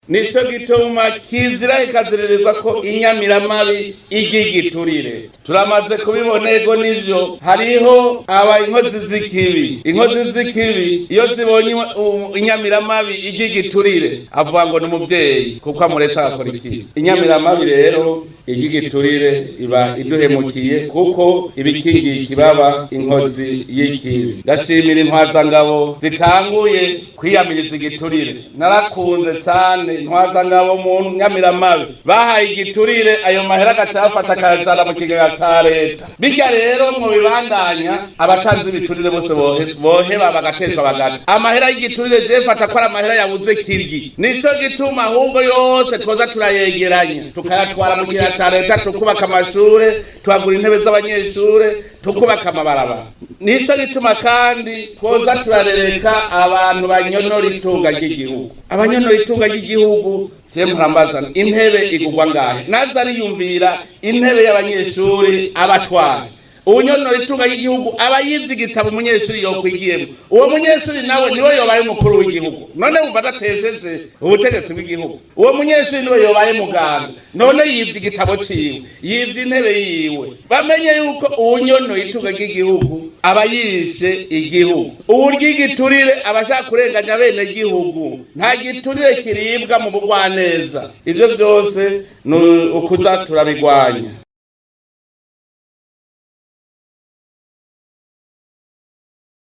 Nico gituma kizira ikaziririzwa ko inyamiramabi iry'igiturire. Turamaze kubibona, ego nivyo, hariho aba inkozi z'ikibi. Inkozi z'ikibi iyo zibonye inyamiramabi iry'igiturire, avuga ngo ni umuvyeyi kuko amuretse agakora ikibi. Inyamiramabi rero iry'igiturire iba iduhemukiye, kuko ibikingiye ikibaba inkozi y'ikibi. Ndashimira intwazangabo zitanguye kwiyamiriza igiturire. Narakunze cyane intwazangabo mu nyamiramabi bahaye igiturire, ayo mahera agaca yafata akayajana mu kigega ca leta. Bijya rero mu bibandanya, abatanzi ibiturire bose boheba bagateshwa bagata amahera y'igiturire. Je fata ko ari amahera yabuze kiryi. Nico gituma ahubwo yose twoza turayegeranya, tukayatwara mu kigega ca leta, tukubaka amashure, tuhagura intebe z'abanyeshure, tukubaka amabarabara. Nico gituma kandi twoza turarereka abantu banyonora itunga ry'igihugu. Abanyonora itunga ry'igihugu, je murambaza intebe igurwa ngahe? Naza ariyumvira intebe y'abanyeshuri abatwara. Uwunyonora itunga ry'igihugu aba yivye igitabo umunyeshuri yokwigiyemo. Uwo munyeshuri nawe niwe yobaye umukuru w'igihugu. None wumva adatesheje ubutegetsi bw'igihugu? Uwo munyeshuri niwe yobaye muganga. None yivye igitabo ciwe, yivye intebe yiwe. Bamenye yuko uwunyonoye itunga ry'igihugu aba yishe igihugu. Uwurya igiturire aba ashaka kurenganya bene gihugu. Nta giturire kiribwa mu bugwaneza. Ivyo vyose ni ukuza turabigwanya.